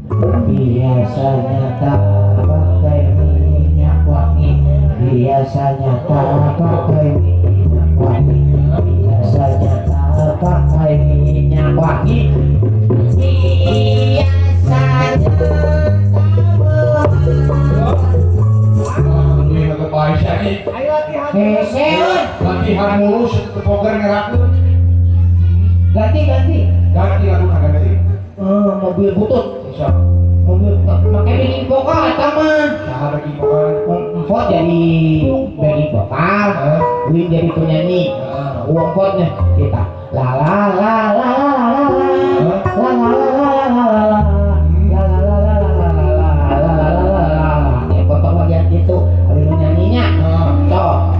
Biasanya tak pakai minyak wangi, biasanya tak pakai minyak wangi, biasanya tak pakai minyak wangi, biasanya latihan mulus tepoger ngerakeun. Ganti ganti laguna ganti. Mobil butut. Bisa. Mobil make backing vokal eta mah. Saha backing vokal? Empot jadi backing vokal, Win jadi penyanyi. Uang potnya kita la la la la la la la la la la la la la la la la la la. Ya potong bagian itu habis nyanyinya. Sok.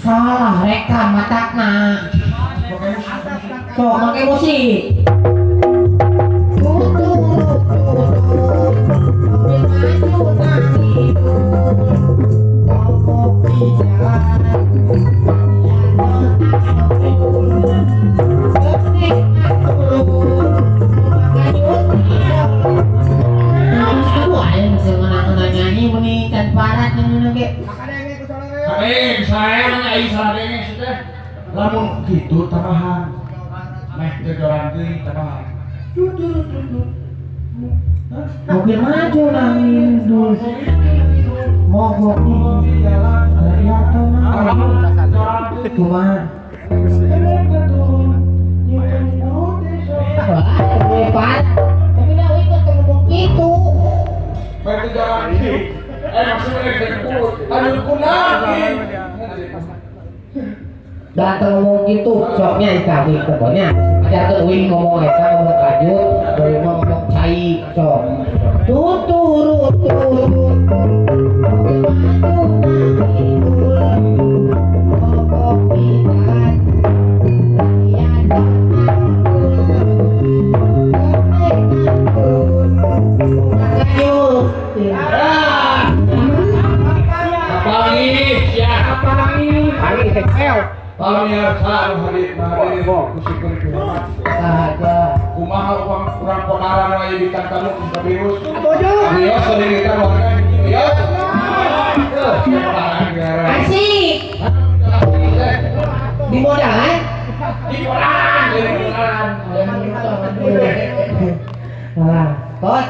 Salah rekam matakna. Sok make musik. Lamun Kitu tambahan. Meh teu joran deui tambahan. Tutut. Mobil maju nangis dul. Mogok di jalan kumaha? Tapi dah ikut ngomong gitu. Meh teu joran deui. Maksudnya aduh kunang. Datang ngomong gitu, soknya dikabik pokoknya. Ada tuh uing ngomong eta ngomong kajut, baru ngomong cai, sok. Tuturut turut. Pamirsa nu hadir kusyukur kuhormat. Kumaha urang urang ponaran wae bintang tamu ku virus. Wios sadeuretan warga wios. Asik. Di modalan? Di modalan, di modalan. Lah, pot.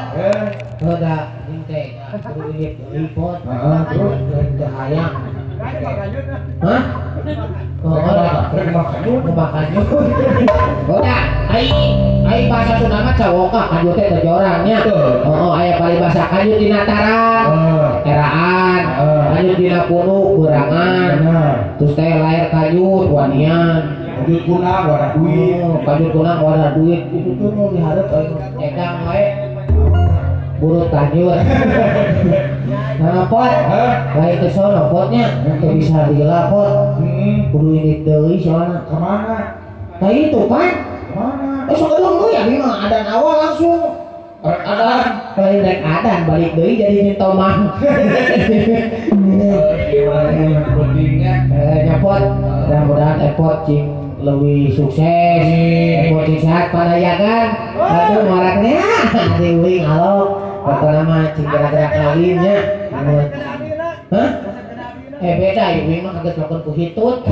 Udah bintang kudu ini pot. Heeh, terus teu hayang. Hah? Oh, makan. Oh, ai ai bahasa Sunda mah cawoka kanjut teh jorangnya. Oh, aya paribasa kanjut dina taran, eraan, kanjut dina punuk kurangan. Terus teh lahir kanjut wanian. Kanjut kunang warna duit. Kanjut kunang warna duit. Itu tuh nu dihareup edang wae. Burut kanjut. Nah, pot, lain ke sono potnya, teu bisa lila pot. Kudu ini deui soalna. Kemana? Nah itu kan. Kemana? Eh sok eueuh ya ini mah adan awal langsung. Rek adan. Lain rek adan balik deui jadi mintomang. Pentingnya. Nyapot, mudah-mudahan epot cing leuwih sukses, epot cing sehat panayagan. Aduh maraknya, di uing alok. Pokoknya mah cing gerak-gerak kawinnya. Hah? Eh beda, ibu mah kagak lakukan ku hitut.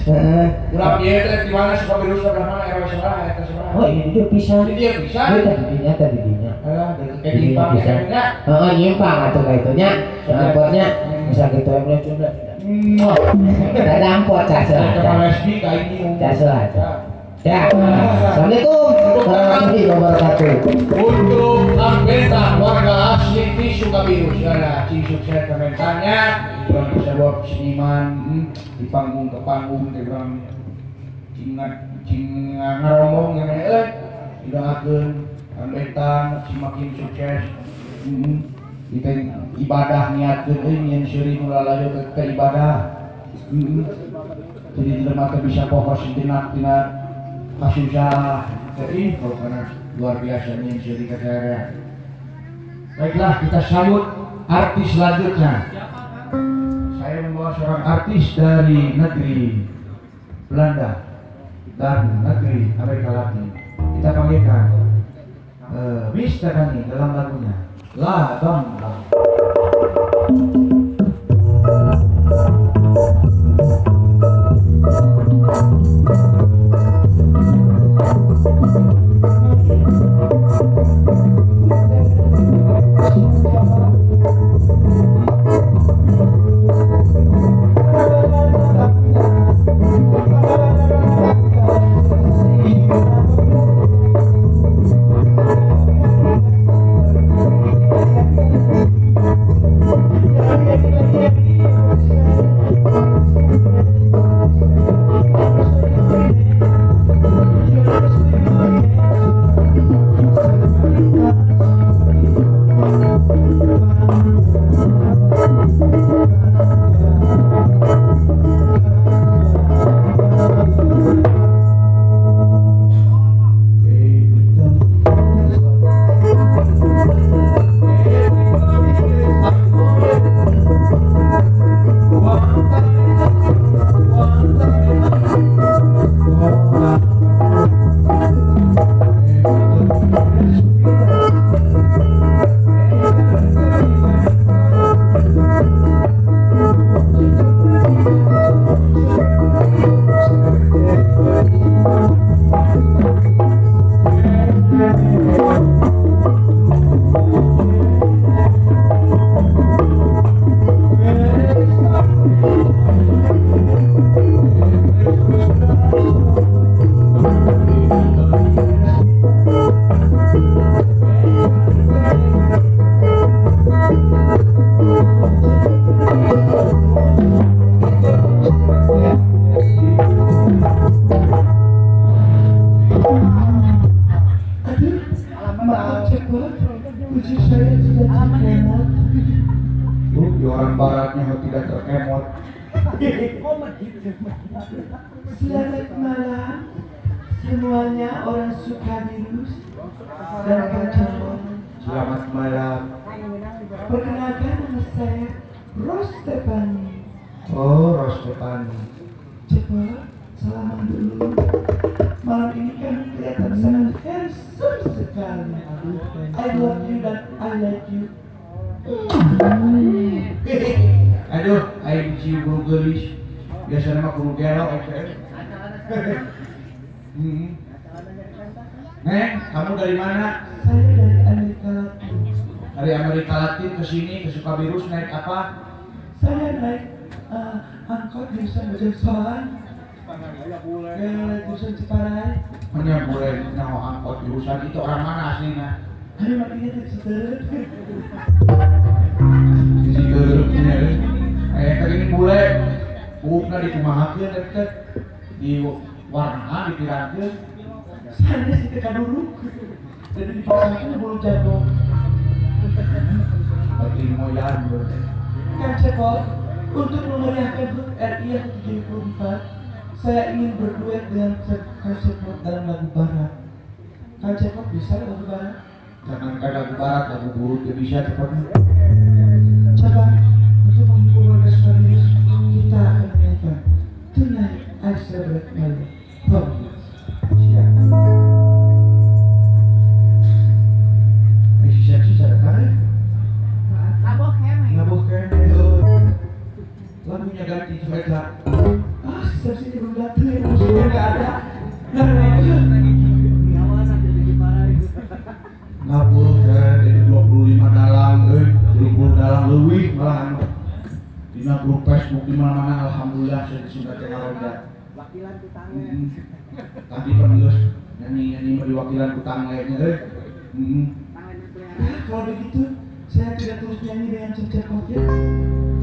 Heeh. Urang ieu teh di mana Sukabirus sebelah mana RW sebelah eta sebelah. Oh, ini dia pisan. Di dia pisan. Ieu teh didinya teh didinya. Heeh, kayak nyimpang nya. Heeh, nyimpang atuh ka itu nya. Angkotnya bisa kitu we cunda. Ada angkot cah. Cah. Ya, Assalamualaikum warahmatullahi wabarakatuh. Untuk anggota warga asli di Sukabirus, ya, cing sukses komentarnya. Kurang bisa buat seniman di panggung ke panggung, kurang cing cing ngaromong yang didoakeun anggota semakin sukses. Kita ibadah niatkeun euy nyen seuri nu lalajo ke ibadah. Jadi jelema teh bisa poho sejenak tina kasusah, jadi kalau karena luar biasa nih jadi kata. Baiklah, kita sambut artis selanjutnya. Saya membawa seorang artis dari negeri Belanda dan negeri Amerika Latin. Kita panggilkan Mr. Dani dalam lagunya La Bamba. Thank you. anu tidak terkemot. Selamat malam semuanya orang Sukabirus dan Kacamot. Selamat malam. Perkenalkan nama saya Rostepani. Oh, Rostepani. Cepat, salaman dulu. Malam ini kan kelihatan sangat handsome sekali. I love you dan I like you. Aduh, aing cium buru geulis. Biasanya mah kudu gelo. Neng, kamu dari mana? Saya dari Amerika Latin. Dari Amerika Latin ke sini ke Sukabirus naik apa? Saya naik angkot jurusan Bojongsoang ke jurusan Ciparai. Mana boleh nyawa angkot jurusan itu orang mana aslinya? Ayo matinya di Citeureup. Di Citeureup nya. Tadi ini bule, buukna dikumahakeun eta teh di warna dipirangkeun. Sanes di teka dulu. Jadi dipasangkeun bulu jago. Berarti moyan berarti. Kang Cepot, untuk memeriahkan HUT RI yang ke-74, saya ingin berduet dengan Kang Cepot dalam lagu barat. Kang Cepot bisa lagu barat? Jangan kayak lagu barat, lagu buruk dia bisa cepatnya. Coba untuk menghibur warga Sukabirus, kita akan menyanyikan Tonight I Celebrate My Love. Siap. Siap-siap ada Ngaboh kene. Ngaboh kene. Lagunya ganti coba. Ah, siap-siap belum datang ya, musiknya nggak ada. Ngabuh jadi 25 dalang, 20 dalang leuwih malahan. Dina grup Facebook di mana-mana alhamdulillah saya sudah cengaronda. Wakilan ku tangan. Tadi penulis nyanyi-nyanyi mah diwakilan ku tangan nya euy. Nah, kalau begitu saya tidak terus nyanyi dengan Cepot ya.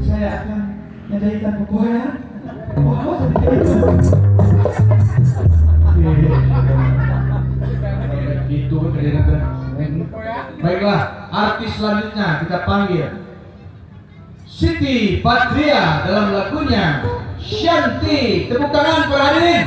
Saya akan nyanyikan pokoya. Oh, saya itu kejadian. Baiklah, artis selanjutnya kita panggil Siti Badriah dalam lagunya Shanti. Tepuk tangan para hadirin.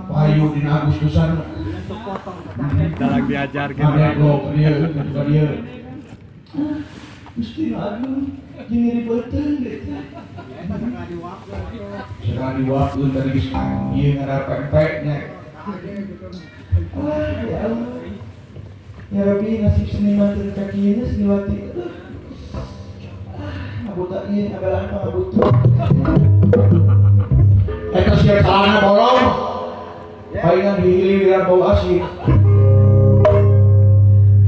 Payu dina Agustusan. Dalam diajar gitu. Gusti aduh, jeung ribeuteun gitu. Sekali waktu tadi geus ieu ngarep pempek nya. Ah, ya Allah. Ya Rabbi, nasib seniman teu kakieu seniwati. Aduh. Ah, ngabuta ieu ngabalaan pangabutuh. Eta sia celana bolong. Palingan dihiliran bau asin.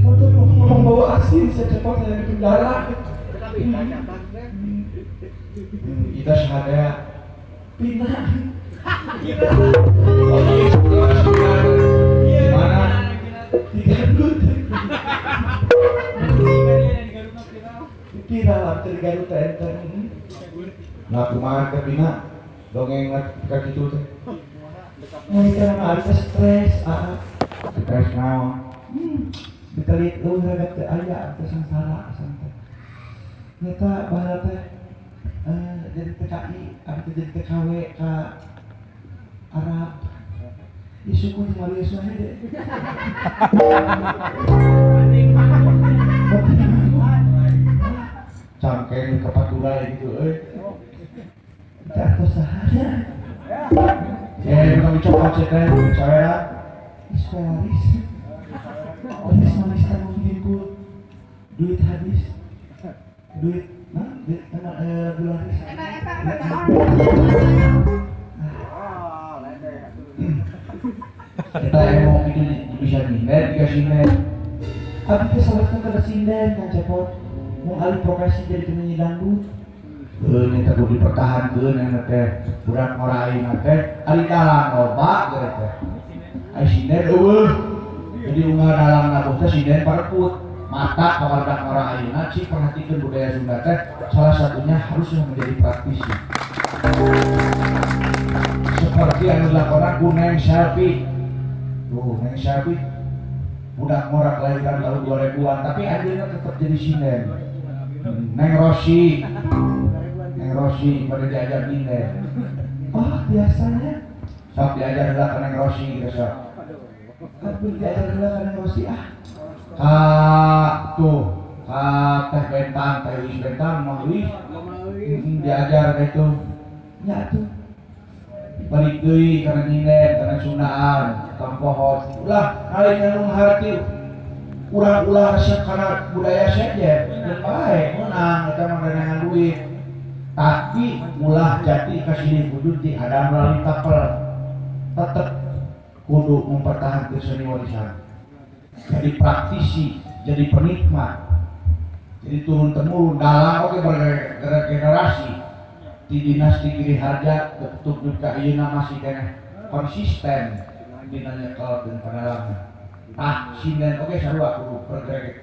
Motor ngomong bau asin, saya cepat saya di penjara. Kita sahada Pina. Mana? Di Garut. Viral hampir Garut enter. Nah, kumaha teh Pina? Dongeng ka kitu teh. Ngalih kana mah stres, aa. Stres naon? Ditelit eueuh ragat teu aya teh sangsara santai. Nyata baheula teh jadi TKI, abi teh jadi TKW ka Arab. Ih suku jeung Maria Suhaide. Cangkeng ke Patura gitu euy. Teh atuh saha? Ya, bukan dicopot cek teh, saya Ispelaris. Laris manis tanggung himpul. Duit habis. Duit, nah, duit laris. Kita emang itu bisa nyinden, dikasih sinden. Abi teh salah kada sinden Kang Cepot. Mau alih profesi jadi penyanyi dangdut. Heuh nya teh kudu dipertahankeun nya teh. Budak ngora ayeuna teh ari dalang loba geus teh. Ari sinden eueuh. Jadi unggal dalang nabuh teh sinden parekut. Mata kawardak ngora ayeuna cik perhatikeun budaya Sunda teh salah satunya harusnya menjadi praktisi. Seperti anu dilakonan ku Neng Selvi. Tuh, Neng Selvi budak ngora kelahiran tahun 2000-an tapi ayeuna tetap jadi sinden. Neng Rosi. Neng Rosi pada diajar nyinden. Oh, biasanya sok diajar heula ka Neng Rosi gitu sok. Aduh, diajar heula ka Neng Rosi ah. Ka tuh, ka Teh Bentang, Teh Wis Bentang, Mang Wis. Diajar gitu. Nya atuh. Balik deui kana nyinden, kana Sundaan, tong poho. Ulah ngalih nu harti urang ulah resep kana budaya saja, geus bae meunang eta mah dagangan duit. Tapi ulah jati kasilih wujud di hadam melalui tapel. Tetep kudu mempertahankan seni warisan. Jadi praktisi, jadi penikmat. Jadi turun temurun dalang oke bergenerasi. Di dinasti Giri Harja ketuk ka ayeuna masih keneh konsisten dina nyekel dan padalangan. Tah sinden oke sarua kudu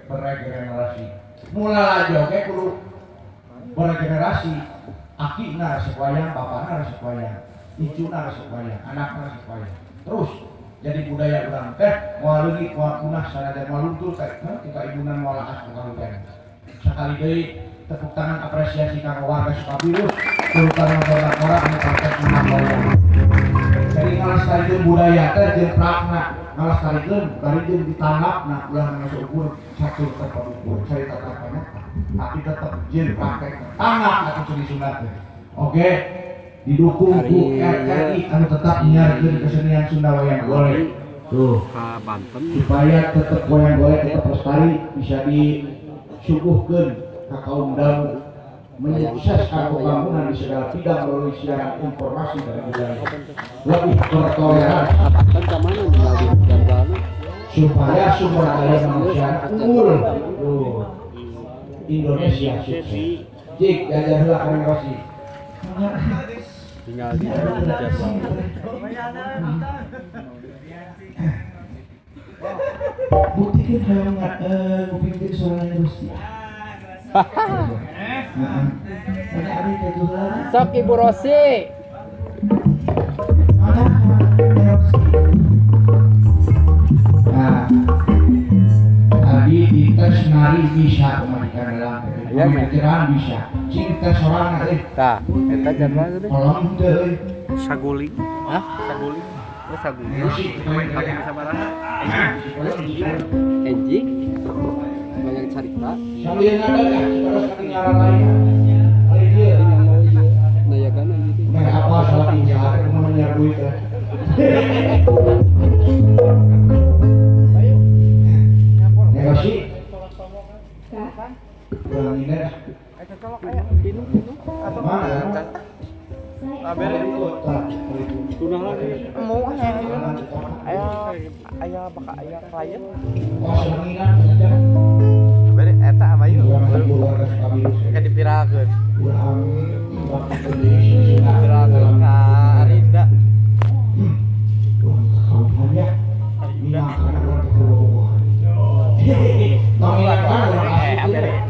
berregenerasi. Mula aja oke kudu berregenerasi. Akina resep wayang, bapana resep wayang, icuna resep wayang, anakna resep wayang. Terus jadi budaya urang teh moal leungit moal punah sanajan moal luntur teh kita ibunan moal laas ku kahujan. Sakali deui tepuk tangan apresiasi kanggo warga Sukabirus terutama orang-orang anu praktek menang wayang. Jadi ngalestarikeun budaya teh jeung prakna, ngalestarikeun bari jeung ditanggapna ulah ngan ukur satu tetep ukur carita tapana tapi tetep jeung praktek tanggap atuh seni Sunda teh. Oke, didukung ku RRI anu tetap nyiarkeun kesenian Sunda wayang golek. Tuh, supaya tetep wayang golek tetep lestari bisa disuguhkeun ka kaum dangu menyukseskan pembangunan di segala bidang melalui siaran informasi dan budaya lebih bertoleransi supaya sumber daya manusia unggul. Tuh, Indonesia sukses. Jik diajar heula ka Neng Rosi. Tinggal di Buktikan hayang ngupingkeun suarana Rosi. Sok Ibu Rosi. Nah, tadi dites nari bisa pemajikan dalam, pemikiran bisa, cing tes sorangan euy. Tah, eta jadwal teh. Kolom teu euy. Saguling. Hah? Saguling. Oh, saguling. Tapi sabaraha? Enjing. Banyak carita. Sambil ngada ya, terus ketinggalan lainnya. Kali dia. Nayagana gitu. Meh apa salah pinjam, kumaha nyiar duit teh. Neng Rosi. Kurang ini dah. Mana? Aya baka aya klien. Bere eta abayu. Ka dipirakeun. Dipirakeun ka Arinda.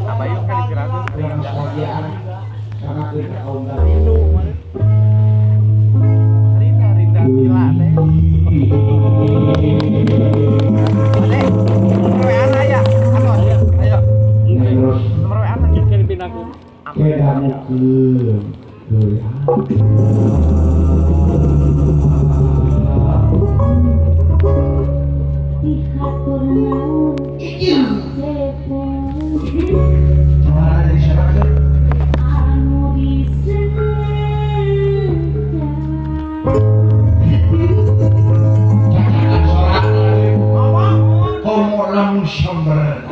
Abayu ka dipirakeun Arinda. Rinda gila teh. Ade, wean aya. Kedamukeun deui. Suara dari siapa tuh? Komo lamun samber.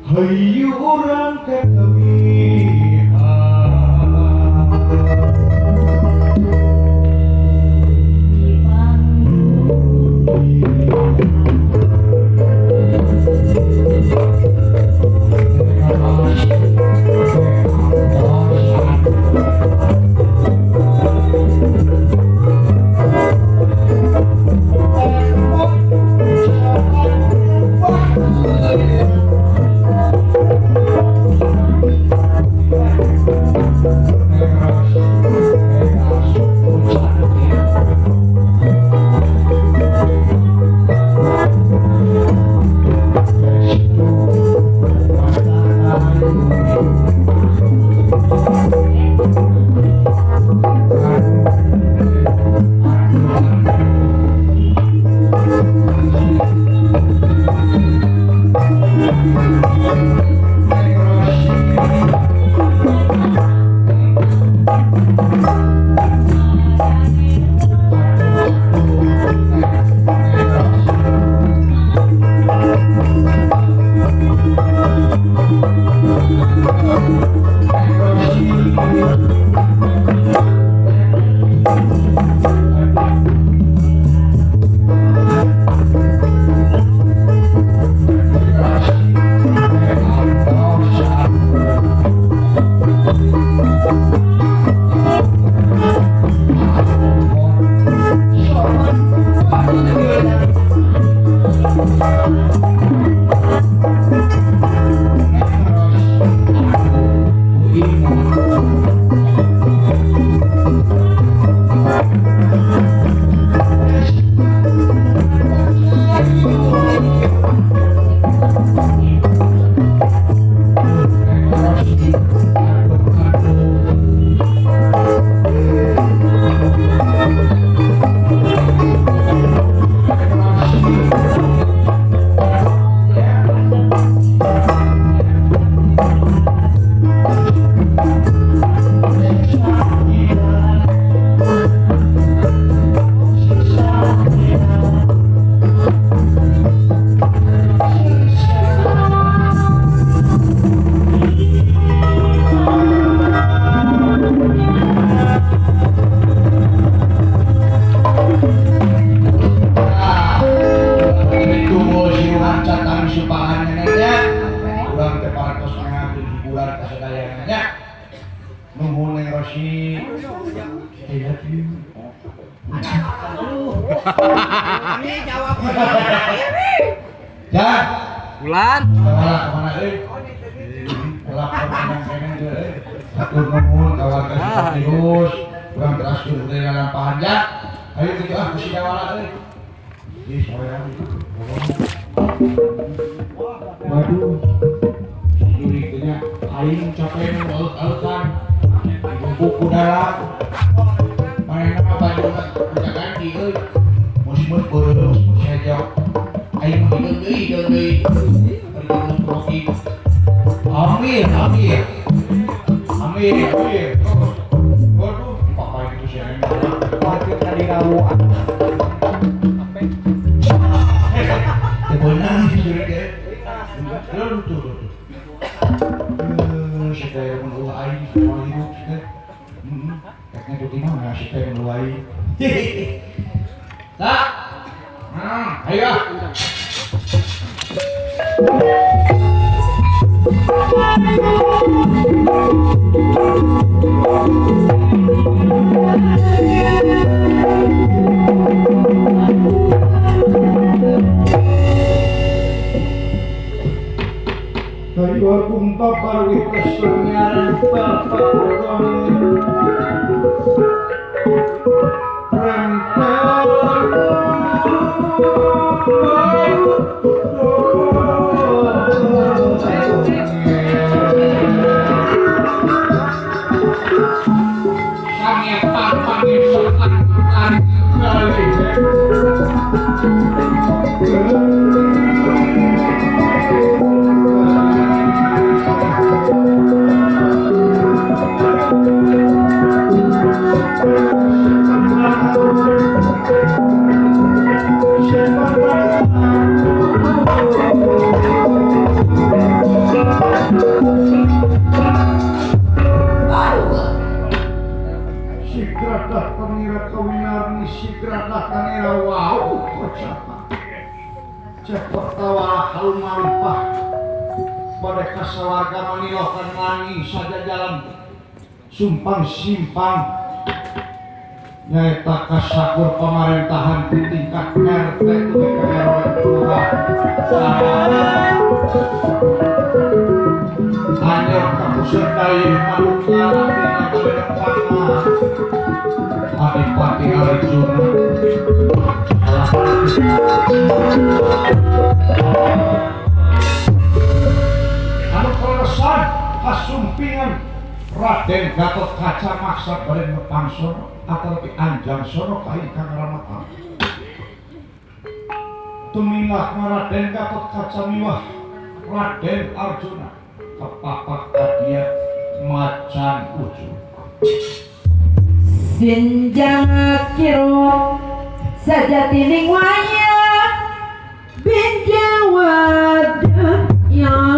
Hayu urang kekawihan. Sumpang simpang nyaeta kasakur pamarentahan di tingkat RT RW anyar kapusat dayeuh manunggal dina kadepangan Adipati Arjuna anu kaleresan kasumpingan Raden Gatotkaca maksa bade ngepangsono atanapi anjangsono ka ingkang Rama. Tumilah Raden Gatotkaca miwah Raden Arjuna kepapak kadia macan ujung. Sinjang kiro sejatining wayah binjawad ya